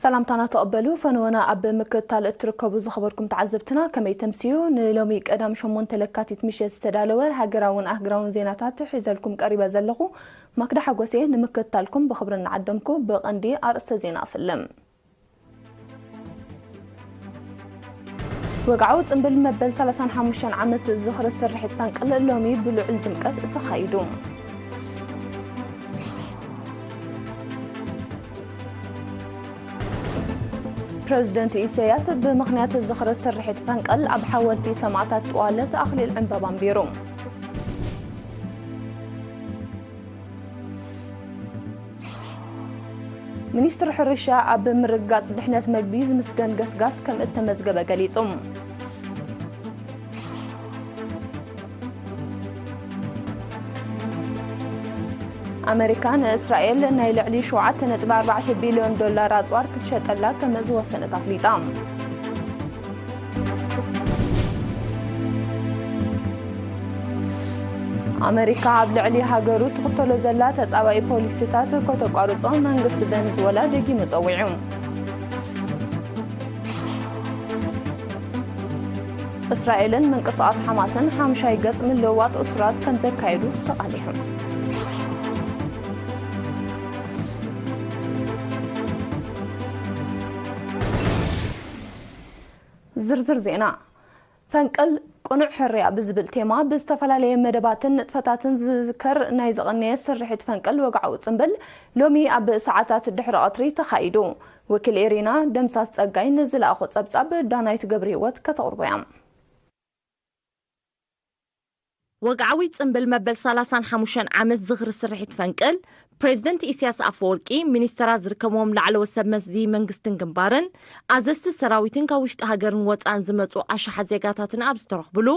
ሰላምታና ተቐበሉ። ፈነወና ኣብ ምክትታል እትርከቡ ዝኸበርኩም ተዓዘብትና፣ ከመይ ተምስዩ? ንሎሚ ቀዳም ሸሞንተ ለካቲት ምሸት ዝተዳለወ ሃገራውን ኣህግራውን ዜናታት ሒዘልኩም ቀሪበ ዘለኹ ማክዳ ሓጎሴ። ንምክትታልኩም ብኽብሪ እናዓደምኩ፣ ብቐንዲ ኣርእስተ ዜና እፍልም። ወግዓዊ ጽምብል መበል ሰላሳን ሓሙሽተን ዓመት ዝኽሪ ስርሒት ፈንቅል ሎሚ ብልዑል ድምቀት ተኻይዱ። ፕረዚደንት ኢሳያስ ብምኽንያት ዝኽሪ ስርሒት ፈንቅል ኣብ ሓወልቲ ሰማእታት ጥዋለት ኣኽሊል ዕምበባ ኣንቢሩ። ሚኒስትሪ ሕርሻ ኣብ ምርግጋጽ ድሕነት መግቢ ዝምስገን ገስጋስ ከም እተመዝገበ ገሊጹ። ኣመሪካ ንእስራኤል ናይ ልዕሊ ሸውዓተ ነጥቢ ኣርባዕተ ቢልዮን ዶላር ኣጽዋር ክትሸጠላ ከም ዝወሰነት ኣፍሊጣ። ኣመሪካ ኣብ ልዕሊ ሃገሩ ትኽተሎ ዘላ ተጻባኢ ፖሊሲታት ከተቋርጾ መንግስቲ ቬነዝወላ ደጊሙ ጸዊዑ። እስራኤልን ምንቅስቓስ ሓማስን ሓምሻይ ገጽ ምልውዋጥ እሱራት ከም ዘካየዱ ተቓሊሑ። ዝርዝር ዜና። ፈንቅል ቅኑዕ ሕርያ ብዝብል ቴማ ብዝተፈላለየ መደባትን ንጥፈታትን ዝዝከር ናይ ዝቐነየ ስርሒት ፈንቅል ወግዓዊ ጽምብል ሎሚ ኣብ ሰዓታት ድሕሪ ቀትሪ ተኻይዱ። ወኪል ኤሪና ደምሳስ ጸጋይ ንዝለኣኾ ጸብጻብ ዳናይት ገብረ ህይወት ከተቕርቦ እያ። ወግዓዊ ጽምብል መበል ሰላሳን ሓሙሽተን ዓመት ዝኽሪ ስርሒት ፈንቅል፣ ፕሬዝደንት ኢሳያስ ኣፈወርቂ፣ ሚኒስተራት ዝርከብዎም ላዕለዎት ሰብ መዚ መንግስትን ግንባርን፣ ኣዘዝቲ ሰራዊትን ካብ ውሽጢ ሃገርን ወጻእን ዝመጹ ኣሽሓት ዜጋታትን ኣብ ዝተረኽብሉ፣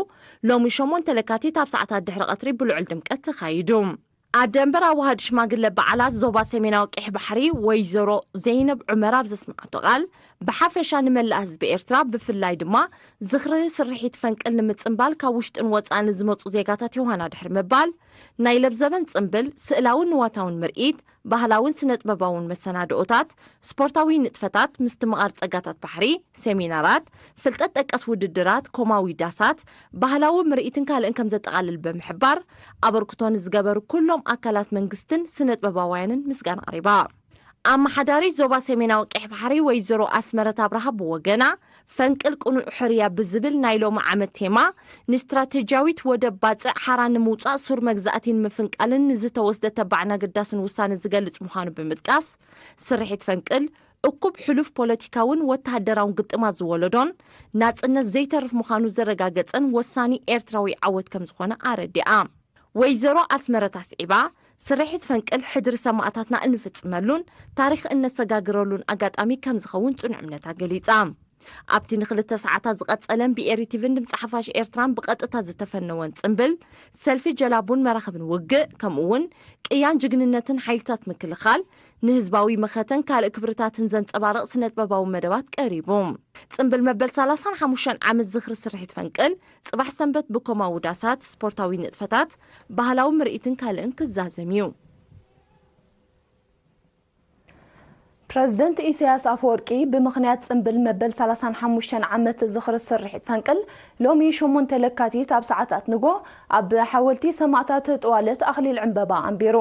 ሎሚ ሸሞንተ ለካቲት ኣብ ሰዓታት ድሕሪ ቀትሪ ብልዑል ድምቀት ተኻይዱ። ኣደ መንበር ኣዋሃድ ሽማግለ በዓላት ዞባ ሰሜናዊ ቀይሕ ባሕሪ ወይዘሮ ዘይነብ ዑመር ኣብ ዘስምዓቶ ቃል፣ ብሓፈሻ ንመላእ ህዝቢ ኤርትራ፣ ብፍላይ ድማ ዝኽሪ ስርሒት ፈንቅል ንምጽንባል ካብ ውሽጥን ወጻእን ዝመጹ ዜጋታት ዮሃና ድሕሪ ምባል፣ ናይ ለብዘበን ጽምብል፣ ስእላውን ንዋታውን ምርኢት፣ ባህላውን ስነጥበባውን መሰናድኦታት፣ ስፖርታዊ ንጥፈታት፣ ምስትምቓር ጸጋታት ባሕሪ፣ ሴሚናራት፣ ፍልጠት ጠቀስ ውድድራት፣ ኮማዊ ዳሳት፣ ባህላዊ ምርኢትን ካልእን ከም ዘጠቓልል ብምሕባር፣ ኣበርክቶ ንዝገበሩ ኩሎም ኣካላት መንግስትን ስነጥበባውያንን ምስጋና ኣቕሪባ። ኣመሓዳሪት ዞባ ሰሜናዊ ቀይሕ ባሕሪ ወይዘሮ ኣስመረት ኣብርሃ ብወገና፣ ፈንቅል ቅኑዕ ሕርያ ብዝብል ናይ ሎሚ ዓመት ቴማ፣ ንስትራቴጂያዊት ወደብ ባጽዕ ሓራ ንምውጻእ ሱር መግዛእቲ ንምፍንቃልን ንዝተወስደ ተባዕን ኣገዳስን ውሳነ ዝገልጽ ምዃኑ ብምጥቃስ፣ ስርሒት ፈንቅል፣ እኩብ ሕሉፍ ፖለቲካውን ወተሃደራውን ግጥማት ዝወለዶን፣ ናጽነት ዘይተርፍ ምዃኑ ዘረጋገጸን ወሳኒ ኤርትራዊ ዓወት ከም ዝኾነ ኣረዲኣ። ወይዘሮ ኣስመረት ኣስዒባ፣ ስርሒት ፈንቅል ሕድሪ ሰማእታትና እንፍጽመሉን ታሪኽ እነሰጋግረሉን ኣጋጣሚ ከም ዝኸውን ጽኑዕ እምነታ ገሊጻ። ኣብቲ ንክልተ ሰዓታት ዝቐጸለን ብኤሪ ቲቪን ድምጺ ሓፋሽ ኤርትራን ብቐጥታ ዝተፈነወን ጽምብል፣ ሰልፊ ጀላቡን መራኽብን ውግእ፣ ከምኡ እውን ቅያን ጅግንነትን ሓይልታት ምክልኻል፣ ንህዝባዊ መኸተን ካልእ ክብርታትን ዘንጸባርቕ ስነጥበባዊ መደባት ቀሪቡ። ጽምብል መበል ሰላሳን ሓሙሽተን ዓመት ዝኽሪ ስርሒት ፈንቅል፣ ጽባሕ ሰንበት ብኮማዊ ዳሳት፣ ስፖርታዊ ንጥፈታት፣ ባህላዊ ምርኢትን ካልእን ክዛዘም እዩ። ፕረዚደንት ኢሳያስ ኣፈወርቂ ብምኽንያት ጽምብል መበል ሰላሳን ሓሙሽተን ዓመት ዝኽሪ ስርሒት ፈንቅል ሎሚ ሸሞንተ ለካቲት ኣብ ሰዓታት ንጎ ኣብ ሓወልቲ ሰማእታት ጥዋለት ኣኽሊል ዕምበባ ኣንቢሩ።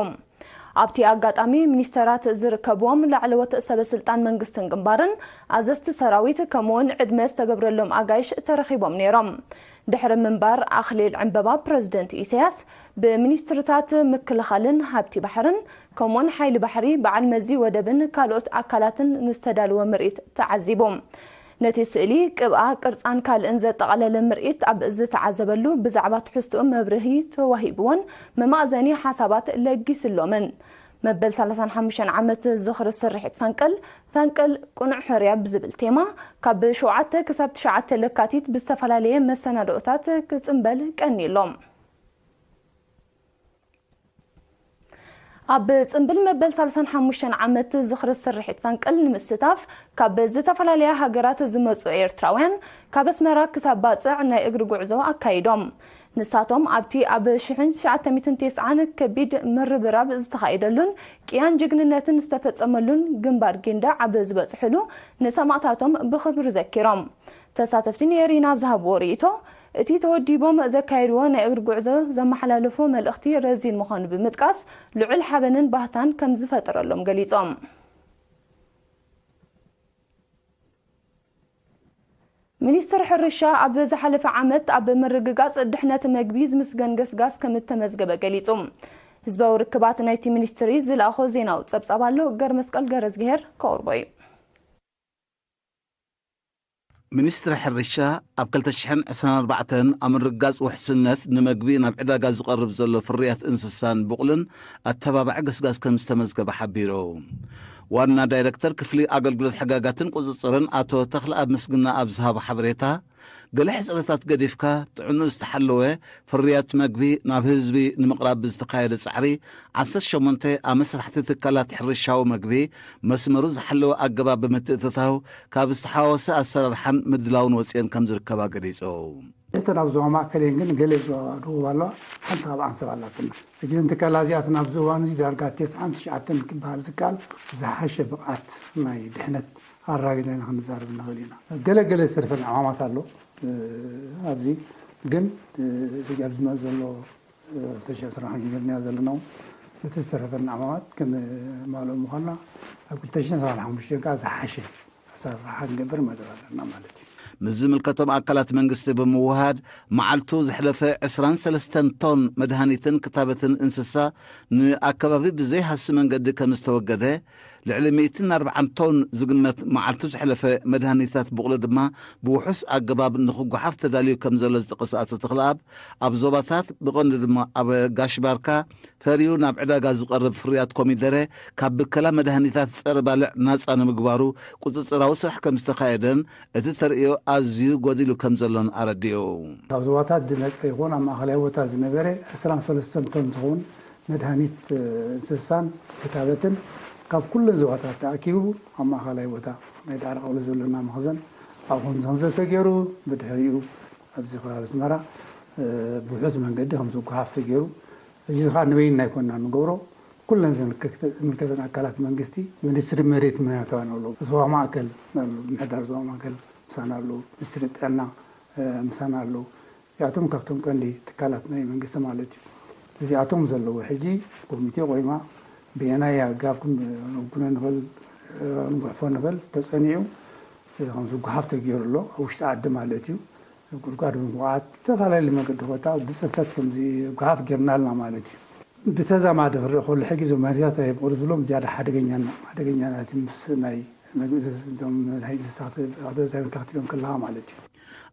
ኣብቲ ኣጋጣሚ ሚኒስተራት ዝርከብዎም ላዕለዎት ሰበ ስልጣን መንግስትን ግንባርን፣ ኣዘዝቲ ሰራዊት፣ ከምኡውን ዕድመ ዝተገብረሎም ኣጋይሽ ተረኺቦም ነይሮም። ድሕሪ ምንባር ኣኽሊል ዕምበባ ፕረዚደንት ኢሳያስ ብሚኒስትርታት ምክልኻልን ሃብቲ ባሕርን ከምኡውን ሓይሊ ባሕሪ፣ በዓል መዚ ወደብን ካልኦት ኣካላትን ንዝተዳለወ ምርኢት ተዓዚቡ። ነቲ ስእሊ፣ ቅብኣ፣ ቅርጻን ካልእን ዘጠቓለለ ምርኢት ኣብ ዝተዓዘበሉ ብዛዕባ ትሕዝትኡ መብርሂ ተዋሂብዎን መማእዘኒ ሓሳባት ለጊስሎምን። መበል ሰላሳን ሓሙሽተን ዓመት ዝኽሪ ስርሒት ፈንቅል፣ ፈንቅል ቅኑዕ ሕርያ ብዝብል ቴማ ካብ ሸውዓተ ክሳብ ትሽዓተ ለካቲት ብዝተፈላለየ መሰናድኦታት ክጽንበል ቀኒሎም። ኣብ ጽንብል መበል ሰላሳን ሓሙሽተን ዓመት ዝኽሪ ስርሒት ፈንቅል ንምስታፍ ካብ ዝተፈላለያ ሃገራት ዝመጹ ኤርትራውያን ካብ ኣስመራ ክሳብ ባጽዕ ናይ እግሪ ጉዕዞ ኣካይዶም። ንሳቶም ኣብቲ ኣብ ሽሕን ትሽዓተ ሚእትን ተስዓን ከቢድ ምርብራብ ዝተኻየደሉን ቅያን ጅግንነትን ዝተፈጸመሉን ግንባር ጊንዳዕ ኣብ ዝበጽሕሉ ንሰማእታቶም ብኽብሪ ዘኪሮም። ተሳተፍቲ ንኤሪና ኣብ ዝሃብዎ ርእይቶ፣ እቲ ተወዲቦም ዘካየድዎ ናይ እግሪ ጉዕዞ ዘመሓላለፎ መልእኽቲ ረዚን ምዃኑ ብምጥቃስ፣ ልዑል ሓበንን ባህታን ከም ዝፈጠረሎም ገሊጾም። ሚኒስትር ሕርሻ ኣብ ዝሓለፈ ዓመት ኣብ ምርግጋጽ ድሕነት መግቢ ዝምስገን ገስጋስ ከም እተመዝገበ ገሊጹ። ህዝባዊ ርክባት ናይቲ ሚኒስትሪ ዝለኣኾ ዜናዊ ጸብጻብ ኣሎ፣ ገርመስቀል ገረዝግሄር ከቕርቦ እዩ። ሚኒስትሪ ሕርሻ ኣብ ክልተ ሽሕን ዕስራን ኣርባዕተን ኣብ ምርግጋጽ ውሕስነት ንመግቢ ናብ ዕዳጋ ዝቐርብ ዘሎ ፍርያት እንስሳን ቡቕልን ኣተባባዒ ገስጋስ ከም ዝተመዝገበ ሓቢሩ። ዋና ዳይረክተር ክፍሊ ኣገልግሎት ሕጋጋትን ቁጽጽርን ኣቶ ተኽለኣብ ምስግና ኣብ ዝሃቦ ሓበሬታ፣ ገለ ሕጽረታት ገዲፍካ ጥዕንኡ ዝተሓለወ ፍርያት መግቢ ናብ ህዝቢ ንምቕራብ ብዝተኻየደ ጻዕሪ፣ ዓሰርተ ሸሞንተ ኣመስራሕቲ ትካላት ሕርሻዊ መግቢ መስመሩ ዝሓለወ ኣገባብ ብምትእትታው ካብ ዝተሓዋወሰ ኣሰራርሓን ምድላውን ወጺኤን ከም ዝርከባ ገሊጹ። እተን ኣብ ዞባ ማእከል እየን፣ ግን ገለ ዞባ ደቡብ ኣለዋ፣ ሓንቲ ካብ ዓንሰብ ኣላትና። እዘን ትካላት እዚኣተን ኣብዚ እዋን እዚ ዳርጋ ተስዓን ትሽዓተን ክበሃል ዝከኣል ዝሓሸ ብቕዓት ናይ ድሕነት ኣራጊና ኢና ክንዛረብ ንኽእል ኢና። ገለ ገለ ዝተረፈን ዕማማት ኣሎ፣ እ፣ ኣብዚ ግን፣ እ፣ እዚ ኣብዚ ዝመጽእ ዘሎ፣ እ፣ ክልተ ሽሕን ዕስራን ጀሚርናዮ ዘለና እውን ነቲ ዝተረፈን ዕማማት ክንማልኦ ምዃንና ኣብ ክልተ ሽሕን ዕስራን ሓሙሽተን ከኣ ዝሓሸ ኣሰራርሓ ክንገብር መደብ ኣለና ማለት እዩ። ምስ ዝምልከቶም ኣካላት መንግስቲ ብምውሃድ፣ መዓልቱ ዘሕለፈ ዕስራን ሰለስተን ቶን መድሃኒትን ክታበትን እንስሳ ንኣከባቢ ብዘይሃሲ መንገዲ ከም ዝተወገደ፣ ልዕሊ ሚእትን ኣርባዓን ቶን ዝግመት መዓልቱ ዘሕለፈ መድሃኒታት ቡቕሊ ድማ ብውሑስ ኣገባብ ንኽጓሓፍ ተዳልዩ ከም ዘሎ ዝጠቐሰ ኣቶ ተኽለኣብ፣ ኣብ ዞባታት ብቐንዱ ድማ ኣብ ጋሽ ባርካ ፈርዩ ናብ ዕዳጋ ዝቐርብ ፍርያት ኮሚደረ ካብ ብከላ መድሃኒታት ጸረ ባልዕ ናጻ ንምግባሩ ቁጽጽራዊ ስራሕ ከም ዝተኻየደን እቲ ተርእዮ ኣዝዩ ጎዲሉ ከም ዘሎን ኣረዲኡ። ካብ ዞባታት ዝመጸ ይኹን ኣብ ማእኸላይ ቦታ ዝነበረ ዕስራን ሰለስተን ቶን ዝኸውን መድሃኒት፣ እ፣ እንስሳን ክታበትን ካብ ኩለን ዞባታት ተኣኪቡ ኣብ ማእኸላይ ቦታ ናይ ዳዕሮ ቀብሊ ዘለና መኽዘን ኣብኡ ከም ዝኽንዘብ ተገይሩ፣ ብድሕሪኡ ኣብዚ ከባቢ ኣስመራ፣ እ፣ ብውሑስ መንገዲ ከም ዝጓሓፍ ተገይሩ። እዚ ኸኣ ንበይንና ኣይኮንና ንገብሮ፣ ኩለን ዝምልከተ-፣ ዝምልከተን ኣካላት መንግስቲ፣ ሚኒስትሪ መሬት መሬታውያን ኣለዉ፣ ዞባ ማእከል ኣሎ፣ ምምሕዳር ዞባ ማእከል ምሳና ኣለዉ፣ ሚኒስትሪ ጥዕና፣ እ፣ ምሳና ኣለዉ። እዚኣቶም ካብቶም ቀንዲ ትካላት ናይ መንግስቲ ማለት እዩ። እዚኣቶም ዘለዉ ሕጂ ኮሚቴ ቆይማ ብየናይ ኣገባብ ክንጉነ ንኽእል፣ እ፣ ክንጉሕፎ ንኽእል ተጸኒዑ፣ እ፣ ከም ዝጓሓፍ ተገይሩ ኣሎ፣ ኣብ ውሽጢ ዓዲ ማለት እዩ። ጉድጓድ ብምኹዓት፣ ዝተፈላለዩ መገዲ ኮታ ብጽፈት ከምዚ ጓሓፍ ጌርና ኣለና ማለት እዩ። ብተዛማዲ ክርእ ከሎ ሕጂ እዞም መድሃኒታት ኣይብቑሉ ዝብሎም ዝያዳ ሓደገኛና፣ ሓደገኛና እቲ ምስ ናይ መግቢ እዞም ናይ እንስሳት ተዛሚድካ ክትሪኦም ከለኻ ማለት እዩ።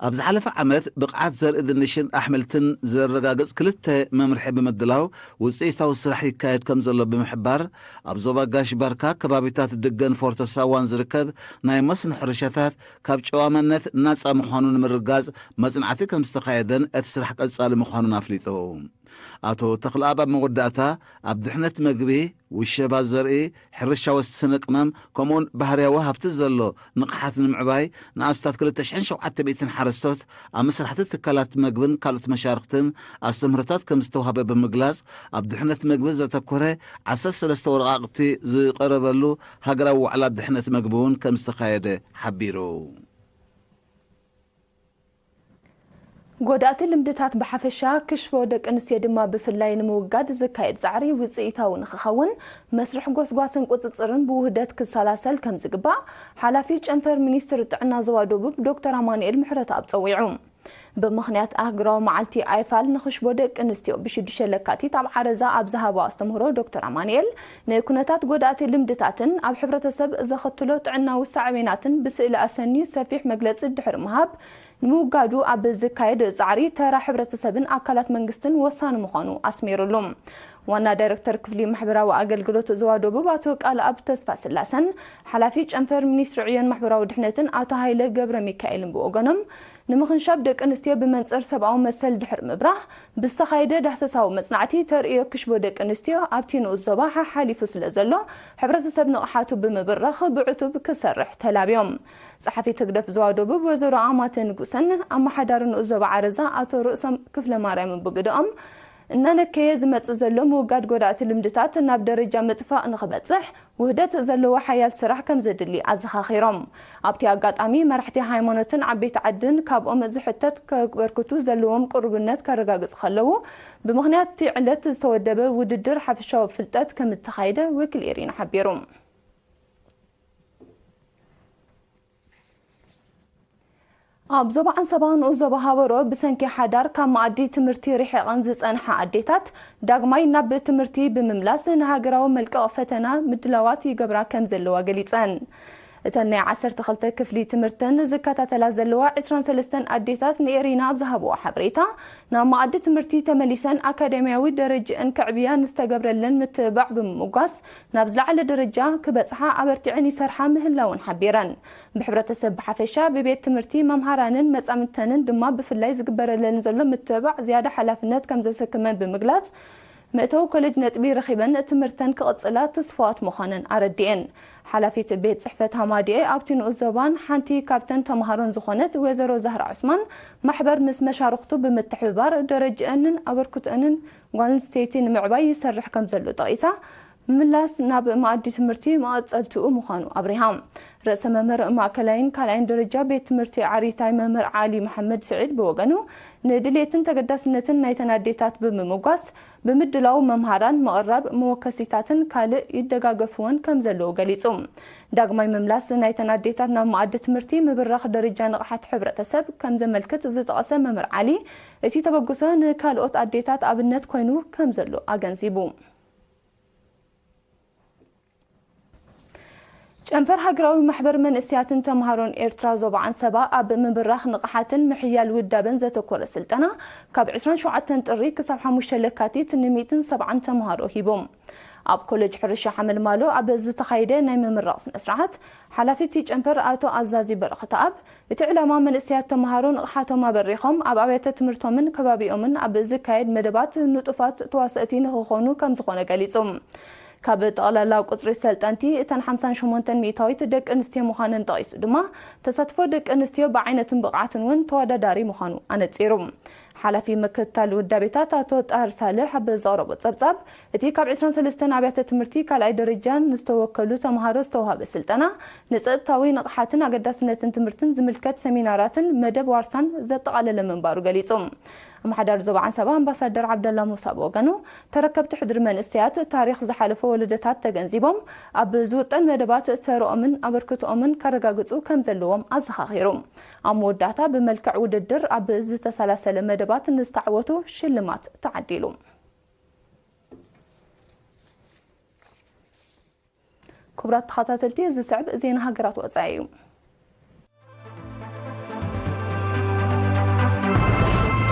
ኣብ ዝሓለፈ ዓመት ብቕዓት ዘርኢ ድንሽን ኣሕምልትን ዘረጋግጽ ክልተ መምርሒ ብምድላው ውጽኢታዊ ስራሕ ይካየድ ከም ዘሎ ብምሕባር፣ ኣብ ዞባ ጋሽ ባርካ ከባቢታት ድገን ፎርቶ ሳዋን ዝርከብ ናይ መስኖ ሕርሻታት ካብ ጨዋመነት ናጻ ምዃኑ ንምርጋጽ መጽናዕቲ ከም ዝተኻየደን እቲ ስራሕ ቀጻሊ ምዃኑን ኣፍሊጡ። ኣቶ ተኽለኣብ ኣብ መወዳእታ፣ ኣብ ድሕነት መግቢ፣ ውሸባ ዘርኢ፣ ሕርሻዊ ስነ ቅመም፣ ከምኡውን ባህርያዊ ሃብቲ ዘሎ ንቕሓት ንምዕባይ፣ ንኣስታት ክልተ ሽሕን ሸውዓተ ሚእትን ሓረስቶት ኣብ መስራሕቲ ትካላት መግብን ካልኦት መሻርኽትን ኣስተምህሮታት ከም ዝተዋህበ ብምግላጽ፣ ኣብ ድሕነት መግቢ ዘተኮረ ዓሰርተ ሰለስተ ወረቓቕቲ ዝቐረበሉ ሃገራዊ ዋዕላ ድሕነት መግቢ እውን ከም ዝተኻየደ ሓቢሩ። ጎዳእቲ ልምድታት ብሓፈሻ፣ ክሽፎ ደቂ ኣንስትዮ ድማ ብፍላይ ንምውጋድ ዝካየድ ጻዕሪ ውጽኢታዊ ንኽኸውን፣ መስርሕ ጎስጓስን ቁጽጽርን ብውህደት ክሰላሰል ከም ዝግባእ፣ ሓላፊ ጨንፈር ሚኒስትሪ ጥዕና ዞባ ደቡብ ዶክተር ኣማኑኤል ምሕረተኣብ ጸዊዑ። ብምኽንያት ኣህጉራዊ መዓልቲ ኣይፋል ንኽሽቦ ደቂ ኣንስትዮ ብሽዱሽተ ለካቲት ኣብ ዓረዛ ኣብ ዝሃቦ ኣስተምህሮ ዶክተር ኣማኑኤል፣ ንኩነታት ጎዳእቲ ልምድታትን ኣብ ሕብረተሰብ ዘኸትሎ ጥዕናዊ ሳዕቤናትን ብስእሊ ኣሰንዩ ሰፊሕ መግለጺ ድሕሪ ምሃብ፣ ንምውጋዱ ኣብ ዝካየድ ጻዕሪ ተራ ሕብረተሰብን ኣካላት መንግስትን ወሳኒ ምዃኑ ኣስሚሩሉ። ዋና ዳይረክተር ክፍሊ ማሕበራዊ ኣገልግሎት ዞባ ደቡብ ኣቶ ቃልኣብ ተስፋ ስላሰን ሓላፊ ጨንፈር ሚኒስትሪ ዕዮን ማሕበራዊ ድሕነትን ኣቶ ሃይለ ገብረ ሚካኤልን ብወገኖም፣ ንምኽንሻብ ደቂ ኣንስትዮ ብመንጽር ሰብኣዊ መሰል ድሕሪ ምብራህ ብዝተኻየደ ዳህሰሳዊ መጽናዕቲ፣ ተርእዮ ክሽቦ ደቂ ኣንስትዮ ኣብቲ ንኡስ ዞባ ሓሓሊፉ ስለ ዘሎ፣ ሕብረተሰብ ንቕሓቱ ብምብራኽ ብዕቱብ ክሰርሕ ተላብዮም። ጸሓፊት ህግደፍ ዞባ ደቡብ ወይዘሮ ኣማተ ንጉሰን ኣመሓዳሪ ንኡስ ዞባ ዓረዛ ኣቶ ርእሶም ክፍለ ማርያምን ብግደኦም፣ እናነከየ ዝመጽእ ዘሎ ምውጋድ ጎዳእቲ ልምድታት ናብ ደረጃ ምጥፋእ ንኽበጽሕ ውህደት ዘለዎ ሓያል ስራሕ ከም ዘድሊ ኣዘኻኺሮም። ኣብቲ ኣጋጣሚ፣ መራሕቲ ሃይማኖትን ዓበይቲ ዓድን ካብኦም ዝሕተት ከበርክቱ ዘለዎም ቅሩብነት ከረጋግጹ ከለዉ፣ ብምኽንያት እቲ ዕለት ዝተወደበ ውድድር ሓፈሻዊ ፍልጠት ከም እተኻየደ ወኪል ኤሪና ሓቢሩ። ኣብ ዞባ ዓንሰባ ንኡስ ዞባ ሃበሮ ብሰንኪ ሓዳር ካብ መኣዲ ትምህርቲ ርሒቐን ዝጸንሓ ኣዴታት ዳግማይ ናብ ትምህርቲ ብምምላስ ንሃገራዊ መልቀቕ ፈተና ምድላዋት ይገብራ ከም ዘለዋ ገሊጸን። እተን ናይ ዓሰርተ ክልተ ክፍሊ ትምህርተን ዝከታተላ ዘለዋ ዕስራን ሰለስተን ኣዴታት ንኤሪና ኣብ ዝሃብዎ ሓበሬታ፣ ናብ መኣዲ ትምህርቲ ተመሊሰን ኣካዳሚያዊ ደረጅአን ከዕብያ ንዝተገብረለን ምትብባዕ ብምምጓስ፣ ናብ ዝለዓለ ደረጃ ክበጽሓ ኣበርቲዐን ይሰርሓ ምህላውን ሓቢረን። ብሕብረተሰብ ብሓፈሻ፣ ብቤት ትምህርቲ መምሃራንን መጻምድተንን ድማ ብፍላይ ዝግበረለን ዘሎ ምትብባዕ ዝያዳ ሓላፍነት ከም ዘሰክመን ብምግላጽ፣ መእተዊ ኮሌጅ ነጥቢ ረኺበን ትምህርተን ክቕጽላ ትስፉዋት ምዃነን ኣረዲኤን። ሓላፊት ቤት ጽሕፈት ሃማዲኤ ኣብቲ ንኡስ ዞባን ሓንቲ ካብተን ተምሃሮን ዝኾነት ወይዘሮ ዛህራ ዑስማን፣ ማሕበር ምስ መሻርኽቱ ብምትሕብባር ደረጅአንን ኣበርክቶአንን ጓል ኣንስተይቲ ንምዕባይ ይሰርሕ ከም ዘሎ ጠቒሳ፣ ምምላስ ናብ መኣዲ ትምህርቲ መቐጸልትኡ ምዃኑ ኣብሪሃ። ርእሰ መምህር ማእከላይን ካልኣይን ደረጃ ቤት ትምህርቲ ዓሪታይ መምህር ዓሊ መሓመድ ስዒድ ብወገኑ፣ ንድሌትን ተገዳስነትን ናይተን ኣዴታት ብምምጓስ፣ ብምድላው መምሃራን፣ ምቕራብ መወከሲታትን ካልእ ይደጋገፍወን ከም ዘለዉ ገሊጹ። ዳግማይ ምምላስ ናይተን ኣዴታት ናብ መኣዲ ትምህርቲ፣ ምብራኽ ደረጃ ንቕሓት ሕብረተሰብ ከም ዘመልክት ዝጠቐሰ መምህር ዓሊ፣ እቲ ተበግሶ ንካልኦት ኣዴታት ኣብነት ኮይኑ ከም ዘሎ ኣገንዚቡ። ጨንፈር ሃገራዊ ማሕበር መንእሰያትን ተምሃሮን ኤርትራ ዞባ ዓንሰባ ኣብ ምብራኽ ንቕሓትን ምሕያል ውዳበን ዘተኮረ ስልጠና ካብ ዕስራን ሸውዓተን ጥሪ ክሳብ ሓሙሽተ ለካቲት ንሚእትን ሰብዓን ተምሃሮ ሂቦም። ኣብ ኮሌጅ ሕርሻ ሓመልማሎ ኣብ ዝተኻየደ ናይ ምምራቕ ስነ ስርዓት፣ ሓላፊ እቲ ጨንፈር ኣቶ ኣዛዚ በረኸተኣብ፣ እቲ ዕላማ መንእሰያት ተምሃሮ ንቕሓቶም ኣበሪኾም ኣብ ኣብያተ ትምህርቶምን ከባቢኦምን ኣብ ዝካየድ መደባት ንጡፋት ተዋሰእቲ ንኽኾኑ ከም ዝኾነ ገሊጹ። ካብ ጠቕላላ ቁጽሪ ሰልጠንቲ፣ እተን ሓምሳን ሸሞንተን ሚእታዊት ደቂ ኣንስትዮ ምዃነን ጠቒሱ ድማ፣ ተሳትፎ ደቂ ኣንስትዮ ብዓይነትን ብቕዓትን እውን ተወዳዳሪ ምዃኑ ኣነጺሩ። ሓላፊ ምክትታል ውዳቤታት ኣቶ ጣህር ሳልሕ ኣብ ዘቕረቦ ጸብጻብ፣ እቲ ካብ ዕስራን ሰለስተን ኣብያተ ትምህርቲ ካልኣይ ደረጃ ንዝተወከሉ ተምሃሮ ዝተዋህበ ስልጠና፣ ንጸጥታዊ ንቕሓትን ኣገዳስነትን ትምህርትን ዝምልከት ሰሚናራትን መደብ ዋርሳን ዘጠቓለለ ምንባሩ ገሊጹ። ኣመሓዳሪ ዞባ ዓንሰባ ኣምባሳደር ዓብደላ ሙሳ ብወገኑ፣ ተረከብቲ ሕድሪ መንእሰያት ታሪኽ ዝሓለፈ ወለዶታት ተገንዚቦም፣ ኣብ ዝውጠን መደባት ተረኦምን ኣበርክቶኦምን ከረጋግጹ ከም ዘለዎም ኣዘኻኺሩ። ኣብ መወዳእታ ብመልክዕ ውድድር ኣብ ዝተሰላሰለ መደባት ንዝተዓወቱ ሽልማት ተዓዲሉ። ክቡራት ተኸታተልቲ፣ እዚ ዝስዕብ ዜና ሃገራት ወጻኢ እዩ።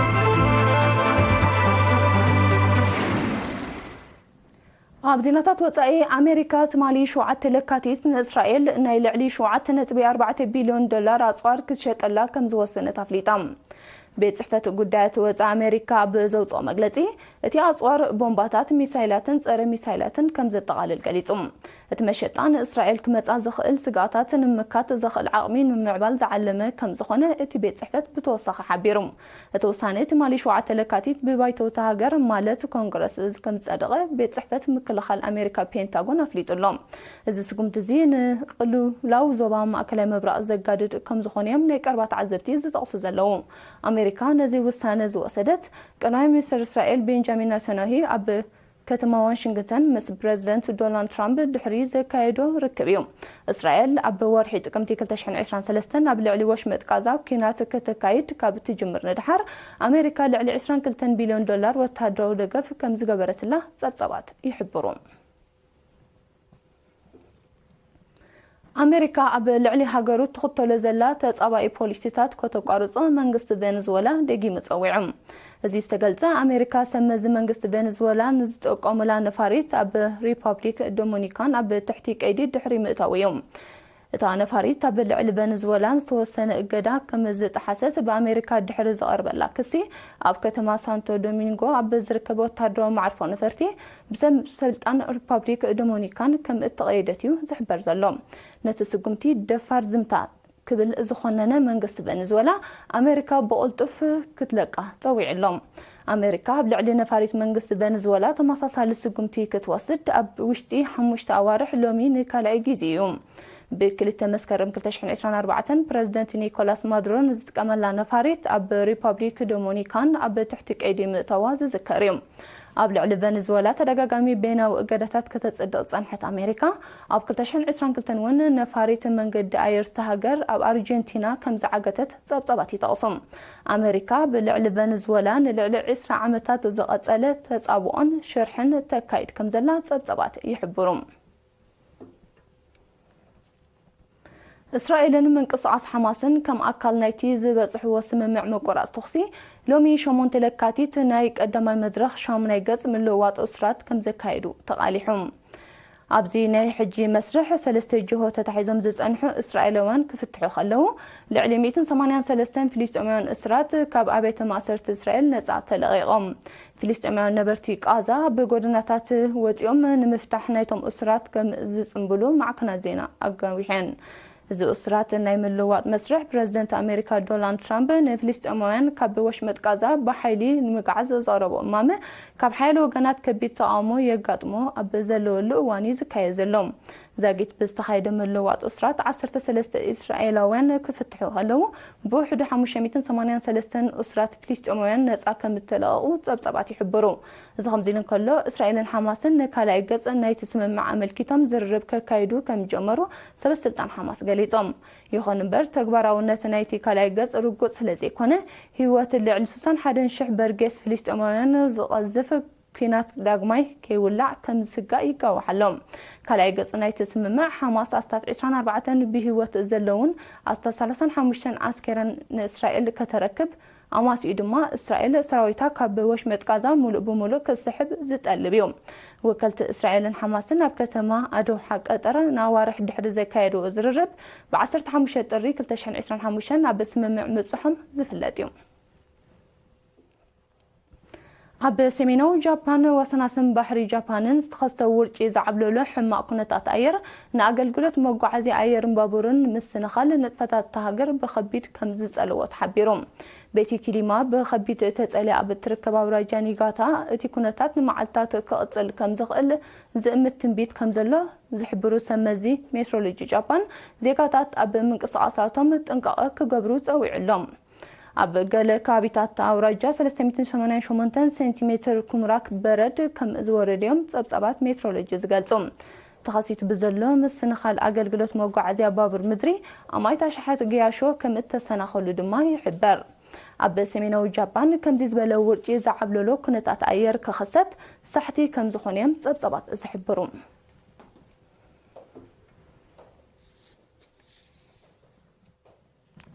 ኣብ ዜናታት ወጻኢ፣ ኣሜሪካ ትማሊ ሸውዓተ ለካቲት ንእስራኤል ናይ ልዕሊ ሸውዓተ ነጥቢ ኣርባዕተ ቢልዮን ዶላር ኣጽዋር ክትሸጠላ ከም ዝወሰነት ኣፍሊጣ። ቤት ጽሕፈት ጉዳያት ወጻኢ ኣሜሪካ ኣብ ዘውጽኦ መግለጺ፣ እቲ ኣጽዋር ቦምባታት፣ ሚሳይላትን ጸረ ሚሳይላትን ከም ዘጠቓልል ገሊጹ። እቲ መሸጣ ንእስራኤል ክመጻ ዝኽእል ስግኣታት ንምምካት ዘኽእል ዓቕሚ ንምምዕባል ዝዓለመ ከም ዝኾነ እቲ ቤት ጽሕፈት ብተወሳኺ ሓቢሩ። እቲ ውሳነ ትማሊ ሸውዓተ ለካቲት ብባይቶ እታ ሃገር ማለት ኮንግረስ ከም ዝጸደቐ ቤት ጽሕፈት ምክልኻል ኣሜሪካ ፔንታጎን ኣፍሊጡ ኣሎ። እዚ ስጉምቲ እዚ ንቅልውላው ዞባ ማእከላይ ምብራቕ ዘጋድድ ከም ዝኾነ እዮም ናይ ቀረባ ተዓዘብቲ ዝጠቕሱ ዘለዉ። ኣሜሪካ ነዚ ውሳነ ዝወሰደት፣ ቀዳማይ ሚኒስትር እስራኤል ቤንጃሚን ናታንያሁ ኣብ ከተማ ዋሽንግተን ምስ ፕረዚደንት ዶናልድ ትራምፕ ድሕሪ ዘካየዶ ርክብ እዩ። እስራኤል ኣብ ወርሒ ጥቅምቲ ክልተ ሽሕን ዕስራን ሰለስተን ኣብ ልዕሊ ወሽመጥ ጋዛ ኲናት ከተካይድ ካብ እትጅምር ንድሓር፣ ኣሜሪካ ልዕሊ ዕስራን ክልተን ቢልዮን ዶላር ወተሃደራዊ ደገፍ ከም ዝገበረትላ ጸብጻባት ይሕብሩ። ኣሜሪካ ኣብ ልዕሊ ሃገሩ ትኽተሎ ዘላ ተጻባኢ ፖሊሲታት ከተቋርጾ መንግስቲ ቬነዝወላ ደጊሙ ጸዊዑ። እዚ ዝተገልጸ፣ ኣሜሪካ ሰብ መዚ መንግስቲ ቬነዝወላ ንዝጥቀሙላ ነፋሪት ኣብ ሪፓብሊክ ዶሚኒካን ኣብ ትሕቲ ቀይዲ ድሕሪ ምእታው እዩ። እታ ነፋሪት ኣብ ልዕሊ ቬነዝወላ ዝተወሰነ እገዳ ከም ዝጠሓሰት ብኣሜሪካ ድሕሪ ዝቐርበላ ክሲ፣ ኣብ ከተማ ሳንቶ ዶሚንጎ ኣብ ዝርከብ ወታደራዊ መዓርፎ ነፈርቲ ብሰብ ስልጣን ሪፓብሊክ ዶሚኒካን ከም እተቐየደት እዩ ዝሕበር ዘሎ። ነቲ ስጉምቲ ደፋር ዝምታ ክብል ዝኾነነ መንግስቲ ቬነዝወላ፣ ኣሜሪካ ብቕልጡፍ ክትለቃ ጸዊዑ ኣሎ። ኣሜሪካ ኣብ ልዕሊ ነፋሪት መንግስቲ ቬነዝወላ ተመሳሳሊ ስጉምቲ ክትወስድ ኣብ ውሽጢ ሓሙሽተ ኣዋርሕ ሎሚ ንካልኣይ ግዜ እዩ። ብክልተ መስከረም ክልተ ሽሕን ዕስራን ኣርባዕተን ፕረዚደንት ኒኮላስ ማዱሮ ንዝጥቀመላ ነፋሪት ኣብ ሪፓብሊክ ዶሚኒካን ኣብ ትሕቲ ቀይዲ ምእታዋ ዝዝከር እዩ። ኣብ ልዕሊ ቬነዝወላ ተደጋጋሚ በይናዊ እገዳታት ከተጽድቕ ዝጸንሐት ኣሜሪካ፣ ኣብ ክልተ ሽሕን ዕስራን ክልተን እውን ነፋሪት መንገዲ ኣየር እታ ሃገር ኣብ ኣርጀንቲና ከም ዝዓገተት ጸብጻባት ይጠቕሱ። ኣሜሪካ ብልዕሊ ቬነዝወላ ንልዕሊ ዕስራ ዓመታት ዝቐጸለ ተጻብኦን ሽርሕን ተካይድ ከም ዘላ ጸብጻባት ይሕብሩ። እስራኤልን ምንቅስቓስ ሓማስን ከም ኣካል ናይቲ ዝበጽሕዎ ስምምዕ ምቁራጽ ተኹሲ፣ ሎሚ ሸሞንተ ለካቲት ናይ ቀዳማይ መድረኽ ሻሙናይ ገጽ ምልውዋጥ እስራት ከም ዘካየዱ ተቓሊሑ። ኣብዚ ናይ ሕጂ መስርሕ ሰለስተ ጅሆ ተታሒዞም ዝጸንሑ እስራኤላውያን ክፍትሑ ከለዉ፣ ልዕሊ ሚእትን ሰማንያን ሰለስተን ፍልስጤማውያን እስራት ካብ ኣብያተ ማእሰርቲ እስራኤል ነጻ ተለቒቖም። ፍልስጤማውያን ነበርቲ ቃዛ ብጎደናታት ወጺኦም ንምፍታሕ ናይቶም እስራት ከም ዝጽንብሉ ማዕከናት ዜና ኣጋዊሐን። እዚ እስራት ናይ ምልውዋጥ መስርሕ ፕረዚደንት ኣሜሪካ ዶናልድ ትራምፕ ንፍልስጤማውያን ካብ ወሽመጥ ቃዛ ብሓይሊ ንምግዓዝ ዘቕረቦ እማመ ካብ ሓያሎ ወገናት ከቢድ ተቓውሞ የጋጥሞ ኣብ ዘለወሉ እዋን እዩ ዝካየድ ዘሎ። ዛጊት ብዝተኻየደ ምልውዋጥ እስራት ዓሰርተ ሰለስተ እስራኤላውያን ክፍትሑ ከለዉ፣ ብውሕዱ ሓሙሽተ ሚእትን ሰማንያን ሰለስተን እስራት ፍልስጤማውያን ነጻ ከም እተለቐቑ ጸብጻባት ይሕብሩ። እዚ ከምዚ ኢሉ እንከሎ፣ እስራኤልን ሓማስን ንካልኣይ ገጽ ናይቲ ስምምዕ ኣመልኪቶም ዝርርብ ከካይዱ ከም ዝጀመሩ ሰበስልጣን ሓማስ ገሊጾም። ይኹን እምበር፣ ተግባራውነት ናይቲ ካልኣይ ገጽ ርጉጽ ስለ ዘይኮነ፣ ህይወት ልዕሊ ስሳን ሓደን ሽሕ በርጌስ ፍልስጤማውያን ዝቐዝፍ ኲናት ዳግማይ ከይውላዕ ከም ዝስጋእ ይጋዋሕ ኣሎ። ካልኣይ ገጽ ናይቲ ስምምዕ፣ ሓማስ ኣስታት ዕስራን ኣርባዕተን ብህይወት ዘለውን ኣስታት ሰላሳን ሓሙሽተን ዓስከረን ንእስራኤል ከተረክብ፣ ኣማሲኡ ድማ እስራኤል ሰራዊታ ካብ ወሽመጥ ጋዛ ሙሉእ ብሙሉእ ክትስሕብ ዝጠልብ እዩ። ወከልቲ እስራኤልን ሓማስን ኣብ ከተማ ኣዶሓ ቀጠር ንኣዋርሕ ድሕሪ ዘካየድዎ ዝርርብ፣ ብ ዓሰርተ ሓሙሽተ ጥሪ ክልተ ሽሕን ዕስራን ሓሙሽተን ናብ ስምምዕ ምብጽሖም ዝፍለጥ እዩ። ኣብ ሰሜናዊ ጃፓን ወሰናስን ባሕሪ ጃፓንን ዝተኸስተ ውርጪ ዝዓብለሎ ሕማቕ ኩነታት ኣየር ንኣገልግሎት መጓዓዝያ ኣየርን ባቡርን ምስንኻል ንጥፈታት እታ ሃገር ብኸቢድ ከም ዝጸለዎ ተሓቢሩ። ቤቲ ኪሊማ ብኸቢድ ተጸልያ ኣብ እትርከብ ኣውራጃ ኒጋታ እቲ ኩነታት ንመዓልታት ክቕጽል ከም ዝኽእል ዝእምት ትንቢት ከም ዘሎ ዝሕብሩ ሰብ መዚ ሜትሮሎጂ ጃፓን፣ ዜጋታት ኣብ ምንቅስቓሳቶም ጥንቃቐ ክገብሩ ጸዊዑ ኣሎ። ኣብ ገለ ከባቢታት ኣውራጃ ሰለስተ ሚእትን ሰማንያን ሸሞንተን ሴንቲሜትር ኩምራክ በረድ ከም ዝወረደ እዮም ጸብጻባት ሜትሮሎጂ ዝገልጹ። ተኸሲቱ ብዘሎ ምስንኻል ኣገልግሎት መጓዓዝያ ባቡር ምድሪ፣ ኣማኢት ኣሽሓት ገያሾ ከም እተሰናኸሉ ድማ ይሕበር። ኣብ ሰሜናዊ ጃፓን ከምዚ ዝበለ ውርጪ ዝዓብለሎ ኩነታት ኣየር ክኽሰት ሳሕቲ ከም ዝኾነ እዮም ጸብጻባት ዝሕብሩ።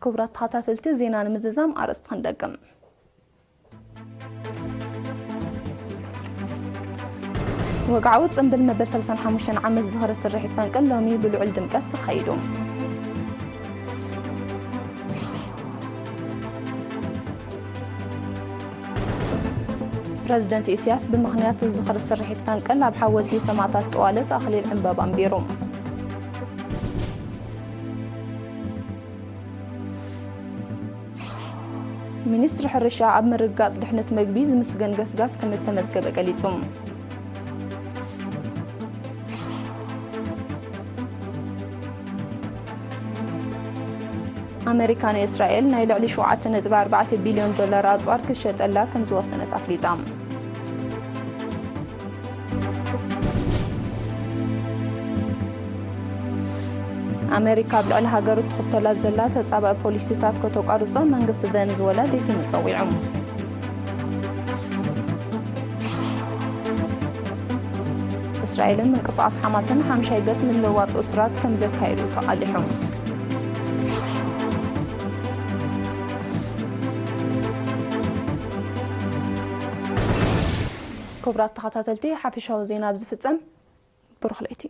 ክቡራት ተኸታተልቲ፣ ዜና ንምዝዛም ኣርእስቲ ክንደግም። ወግዓዊ ጽምብል መበል ሰላሳን ሓሙሽተን ዓመት ዝኽሪ ስርሒት ፈንቅል ሎሚ ብልዑል ድምቀት ተኻይዱ። ፕረዚደንት ኢሳያስ ብምኽንያት ዝኽሪ ስርሒት ፈንቅል ኣብ ሓወልቲ ሰማእታት ጠዋለት ኣኽሊል ዕምበባ ኣንቢሩ። ሚኒስትሪ ሕርሻ ኣብ ምርግጋጽ ድሕነት መግቢ ዝምስገን ገስጋስ ከም እተመዝገበ ገሊጹ። ኣመሪካ ንእስራኤል ናይ ልዕሊ ሸውዓተ ነጥቢ ኣርባዕተ ቢልዮን ዶላር ኣጽዋር ክትሸጠላ ከም ዝወሰነት ኣፍሊጣ። ኣመሪካ ኣብ ልዕሊ ሃገሩ ትኽተላ ዘላ ተጻባኢ ፖሊሲታት ከተቋርጾ መንግስቲ ቨንዝወላ ደጊሙ ጸዊዑ። እስራኤልን ምንቅስቓስ ሓማስን ሓምሻይ ገጽ ምልውዋጥ እስራት ከም ዘካየዱ ተቓሊሑ። ክቡራት ተኸታተልቲ፣ ሓፈሻዊ ዜና ኣብ ዝፍጸም፣ ብሩኽ ለይቲ።